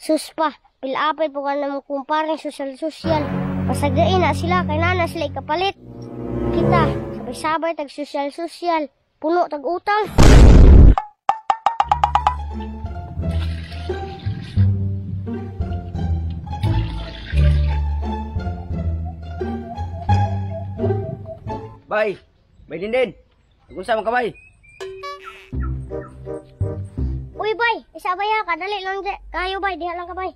Sus pa, pilapit po ka na mong kumparing sosyal-sosyal. Pasagain na sila, kay na sila ikapalit. Kita, sabay-sabay tag sosyal-sosyal. Puno tag utang. Bay, bay din. Kung man ka bay? Uy bay, isa ba ya? Kadali lang di. Kayo bay, diha lang ka bay.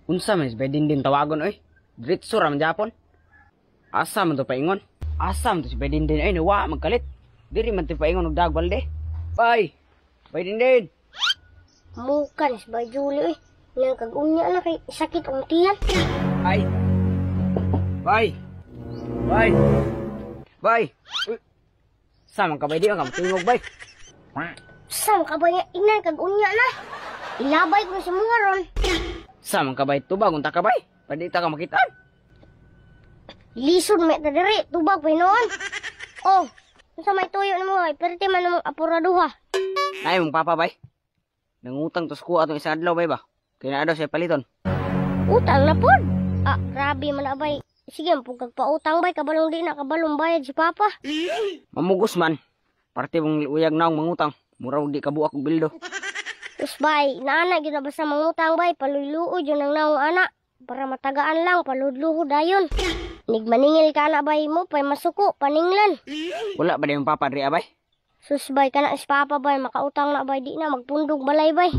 Unsa man si bay din tawagon oy? Diretso ra man Japon. Asa man to paingon? Asa man to si bay din ay nawa magkalit. Diri man to paingon og dag balde. Bay, bay din. Muka ni si Bay Julie oy. Nang kag-unya na kay sakit ang tiyan. Bay. Bay. Bay. Bay. Uy. Sa man ka bay di ka tingog bay. Sa man ka bay ingnan kag-unya na. Ilabay ko sa mga ron. Sa man ka bay tubag unta ka bay. Pwede ta ka makitaan. Lisod may ta diri, tubag pa hinuon. Oh, unsa may tuyo nimo ay perti man nimong apuraduha. Nay mong papa bay. Nangutang tos kuha atong isang adlaw bay ba. Kay naa daw siya paliton. Utang na pod. Ah, grabe man na bay. Sige, pug kag pautang bay, kabalong di na kabalong bayad si papa. Mamugos man. Parte mong uyag naong mangutang. Mura og di kabuak og bildo. Us bay, naana gyud na basta mangutang bay, paluyluod yun ang naong ana. Para matagaan lang, paludluho dayon. Nigmaningil ka na bay mo, pay masuko, paninglan. Wala ba yung papa diri abay? Sus bay, kana si papa bay, makautang na bay, di na magpundog balay bay.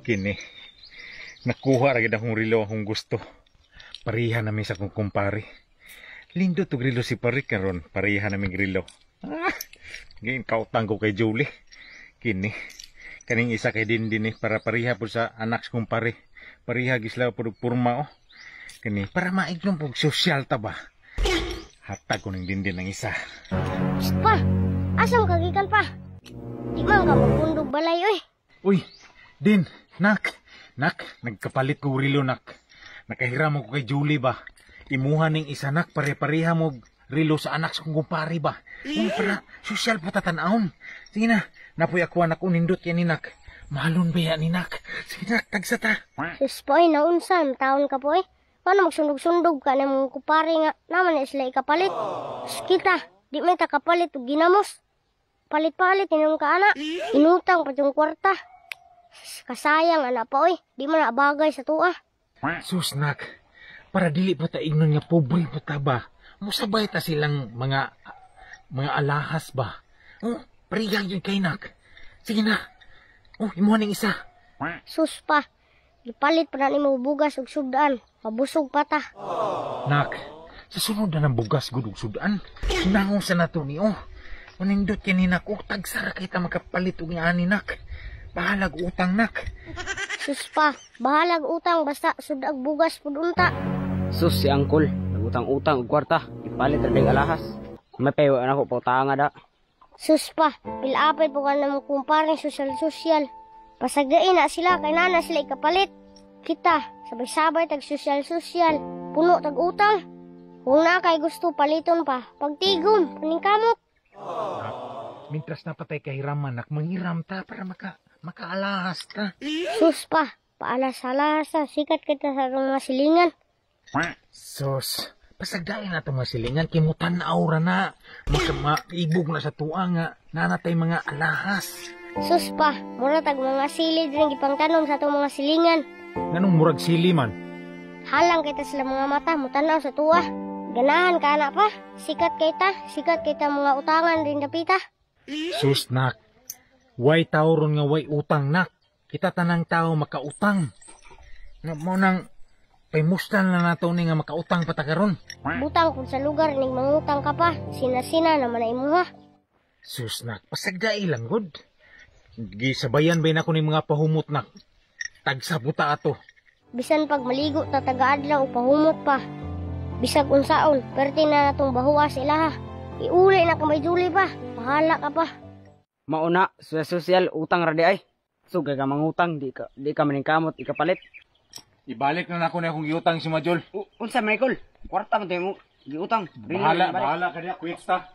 Kini, nakuha ra gid akong rilo akong gusto. Pareha nami sa akong kumpare. Lindo to rilo si pare karon, pareha nami rilo. Ah, ngayon kautang ko kay Julie. Kini, kaning isa kay Dindin eh, para pareha po sa anak sa kumpare. Pareha gisla po og porma oh. Kini, para maignom po sosyal ta ba. Hatag ko ning Dindin ang isa. Shh, pa, asam kagikan pa? Di man ka magpundog balay oy. Uy, Din, nak, nak, nagkapalit ko rilo nak. Nakahiram ko kay Julie ba. Imuha ning isa nak, pare-pareha mo rilo sa anak sa kong kumpare ba. Uy, para sosyal po tatanawon. Sige na, napoy ako anak unindot yan ni nak. Mahalon ba yan ni nak? Sige nak, tagsa ta. Sus po ay, naunsan, taon ka po ay. Paano magsundog-sundog ka na mong kumpare nga, naman na sila ikapalit. Sus kita, di may takapalit o ginamos. Palit-palit, inom ka anak. Inutang pa yung kwarta. Sus, kasayang anak pa oy, di man na bagay sa tuwa. Sus nak, para dili pa ta ingnon nga pobre pa ta ba. Musabay ta silang mga alahas ba. Oh, parehang yun kay nak. Sige na. Oh, imuha ning isa. Sus pa, gipalit pa na nimo bugas ug sudaan. Mabusog pa ta. Nak, sa sunod na ng bugas gud ug sudan. Nango sa nato ni oh. Manindot yan ni nak. Oh, tagsara kay ta makapalit og ani nak. Bahalag utang nak. Sus pa, bahalag utang basta sudag bugas pud unta. Sus si angkol, nagutang-utang og kwarta, ipalit ra ding alahas. May payo na ako pautanga da. Sus pa, pilapit po ka na mong kumparing sosyal-sosyal. Pasagain na sila, kay na sila ikapalit. Kita, sabay-sabay tag sosyal-sosyal, puno tag utang. Kung na kay gusto paliton pa, pagtigom, paningkamot. Mintras napatay kahiraman nak, manghiram ta para makaalahas ta. Sus pa, paalas-alasa, sikat kita sa atong mga silingan. Sus, pasagdain na itong mga silingan, kimutan na aura na, maibog na sa tuwa nga, nanatay mga alahas. Sus pa, mura tag mga sili din gipangtanom sa atong mga silingan. Nganong murag sili man? Halang kita sila mga mata, mutanaw sa tuwa. Ganahan ka na pa, sikat kita mga utangan rin dapita. Sus nak, way tao ron nga way utang nak. Kita tanang tao makautang. Nga mo nang paymustan na nato ni nga makautang pa ta karon. Butang kung sa lugar ning mangutang ka pa, sina-sina naman na imuha. Sus nak, pasagdai lang gud. Gisabayan ba nako ni mga pahumot nak. Tagsa buta ato. Bisan pag maligo ta taga-adlaw o pahumot pa. Bisag unsaon, perti na natong bahuwa sa ilaha. Iuli na ka may juli pa, bahala ka pa. Mauna, sosyal utang ra di ay. Sugay ka mangutang, di ka maningkamot ikapalit. Ibalik na nako na akong giutang si Majol. Unsa Michael? Kwarta man tayo mo giutang. Bahala, bahala ka niya, quits ta.